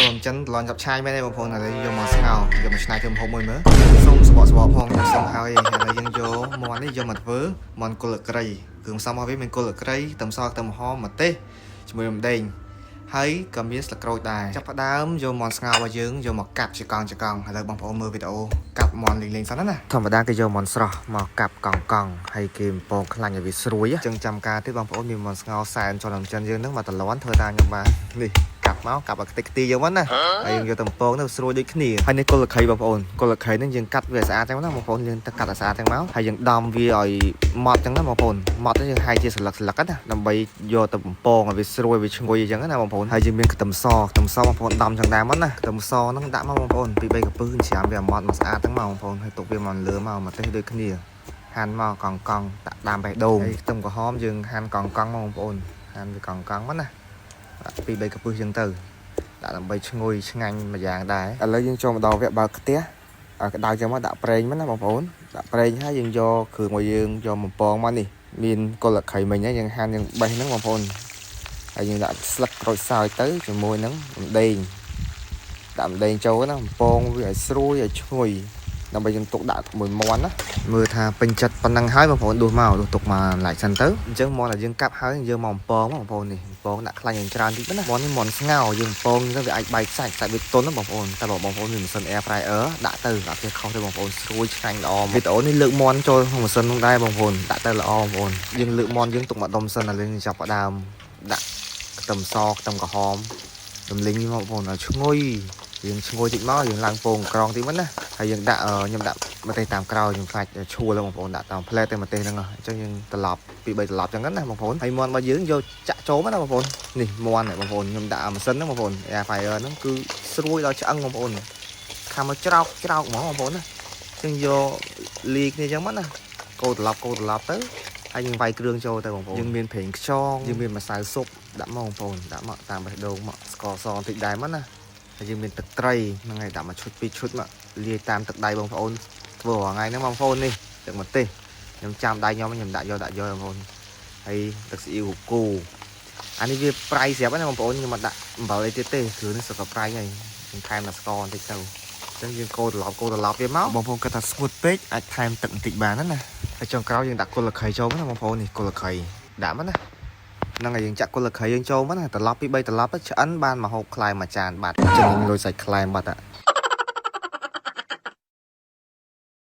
ចូលចិនឡនចាប់ឆាយមែនទេបងប្អូនឥឡូវយកមកស្ងោរយកមកឆ្នៃធ្វើម្ហូបមួយមើលសូមសបកសបកផងខ្ញុំសុំហើយឥឡូវយើងយកមាន់នេះយកមកធ្វើមាន់គល់ក្រីគ្រឿងផ្សំរបស់វាមានគល់ក្រីខ្ទឹមសខ្ទឹមក្រហមម្ទេសជាមួយរំដេងហើយក៏មានស្លឹកក្រូចដែរចាប់ផ្ដើមយកមាន់ស្ងោររបស់យើងយកមកកាប់ជាកង់ជាកង់ឥឡូវបងប្អូនមើលវីដេអូកាប់មាន់លេងលេងសិនណាធម្មតាគេយកមាន់ស្រស់មកកាប់កង់កង់ហើយគេបំពងខ្លាញ់ឲ្យវាស្រួយអញ្ចឹងចាំការទៀតបងប្អូនមានមាន់ស្ងោរសែនចុះដល់ចិនយើងហ្នឹងមកតលន់ធ្វើតាមខ្ញុំបាននេះកាប់មកកាប់ឲ្យខ្ទេចខ្ទីយកមកណាហើយយើងយកតំពងទៅស្រួយដូចគ្នាហើយនេះគល់ខៃបងប្អូនគល់ខៃហ្នឹងយើងកាត់វាស្អាតចឹងណាបងប្អូនយើងទៅកាត់ឲ្យស្អាតចឹងមកហើយយើងដំវាឲ្យម៉ត់ចឹងណាបងប្អូនម៉ត់ទៅយើងហាយជាស្លឹកស្លឹកណាដើម្បីយកទៅបំពងឲ្យវាស្រួយវាឈ្ងុយអញ្ចឹងណាបងប្អូនហើយយើងមានខ្ទឹមសខ្ទឹមសបងប្អូនដំចឹងដែរមកណាខ្ទឹមសហ្នឹងដាក់មកបងប្អូនពី3កពឹសច្រាមវាម៉ត់មកស្អាតចឹងមកបងប្អូនហើយទុកវាមកលើមកម្ទេសដូចគ្នាហាន់មកកង់កង់ដាក់តាមបេះដូងហើយខ្ទឹមក្រហមយើងហាន់កង់កង់មកបងប្អូនហាន់វាកង់កង់មកណាដាក់ពី3កពឹសចឹងទៅដាក់ដើម្បីឈ្ងុយឆ្ងាញ់មួយយ៉ាងដែរឥឡូវយើងចូលមកដល់វគ្គបើកខ្ទះឲ្យក្តៅចឹងមកដាក់ប្រេងមកណាបងប្អូនដាក់ប្រេងហើយយើងយកគ្រឿងមកយើងយកបំពងមកនេះមានគល់ខៃមិញហ្នឹងយើងហាន់យើងបេះហ្នឹងបងប្អូនហើយយើងដាក់ស្លឹកក្រូចសើចទៅជាមួយនឹងរំដេងដាក់រំដេងចូលណាបំពងវាឲ្យស្រួយឲ្យឈ្ងុយដើម្បីយើងទុកដាក់មួយមាន់ណាមើលថាពេញចិត្តប៉ុណ្ណឹងហើយបងប្អូនដួសមកដួសទុកមកឡែកសិនទៅអញ្ចឹងមាន់ដែលយើងកាប់ហើយយើងមកបំពងបងប្អូននេះបំពងដាក់ខ្លាញ់យ៉ាងច្រើនតិចណាមាន់នេះមាន់ស្ងោរយើងបំពងទៅវាអាចបែកសាច់សាច់វាទន់ណាបងប្អូនតែបើបងប្អូនមានម៉ាស៊ីន air fryer ដាក់ទៅអត់ទេខុសទេបងប្អូនស្រួយឆ្ងាញ់ល្អវីដេអូនេះលើកមាន់ចូលក្នុងម៉ាស៊ីននោះដែរបងប្អូនដាក់ទៅល្អបងប្អូនយើងលើកមាន់យើងទុកមកដុំសិនឥឡូវយើងចាប់ផ្ដើមដាក់ខ្ទឹមសខ្ទឹមក្រហមរំលីងមកបងប្អូនឲ្យឈ្ងុយយើងឈ្ងុយតិចមកយើងឡើងពងក្រងតិចមកណាហើយយើងដាក់ខ្ញុំដាក់ម្ទេសតាមក្រោយខ្ញុំខ្លាចឈួលបងប្អូនដាក់តាមផ្លែតែម្ទេសហ្នឹងអញ្ចឹងយើងត្រឡប់ពី3ត្រឡប់អញ្ចឹងណាបងប្អូនហើយមាន់របស់យើងយកចាក់ចូលមកណាបងប្អូននេះមាន់បងប្អូនខ្ញុំដាក់ម៉ាស៊ីនហ្នឹងបងប្អូន air fryer ហ្នឹងគឺស្រួយដល់ឆ្អឹងបងប្អូនខាំមកច្រោកច្រោកហ្មងបងប្អូនណាអញ្ចឹងយកលីគ្នាអញ្ចឹងមកណាកូរត្រឡប់កូរត្រឡប់ទៅហើយយើងវាយគ្រឿងចូលទៅបងប្អូនយើងមានប្រេងខ្យងយើងមានម្សៅស៊ុបដាក់មកបងប្អូនដាក់មកតាមបេះដូងមកស្ករសបន្តិចដែរមកណាហើយយើងមានទឹកត្រីហ្នឹងហើយដាក់មកឈុតពីរឈុតមកលាយតាមទឹកដៃបងប្អូនធ្វើរាល់ថ្ងៃហ្នឹងបងប្អូននេះទឹកម្ទេសខ្ញុំចាំដៃខ្ញុំខ្ញុំដាក់យកដាក់យកបងប្អូនហើយទឹកស៊ីអ៊ីវគោអានេះវាប្រៃស្រាប់ណាបងប្អូនខ្ញុំមកដាក់អំបិលអីទៀតទេគ្រឿងនេះសុទ្ធតែប្រៃហើយខ្ញុំថែមតែស្ករបន្តិចទៅអញ្ចឹងយើងកូរត្រឡប់កូរត្រឡប់វាមកបងប្អូនគិតថាស្ងួតពេកអាចថែមទឹកបន្តិចបានណាហើយចុងក្រោយយើងដាក់គល់ខៃចូលណាបងប្អូននេះគល់ខៃដាក់មកណាហ្នឹងហើយយើងចាក់គល់ខៃយើងចូលមកណាត្រឡប់ពី3ត្រឡប់ទៅឆ្អិនបានមកហូបខ្លែមួយចានបាត់ចំណេញលុយសាច់ខ្លែមបាត់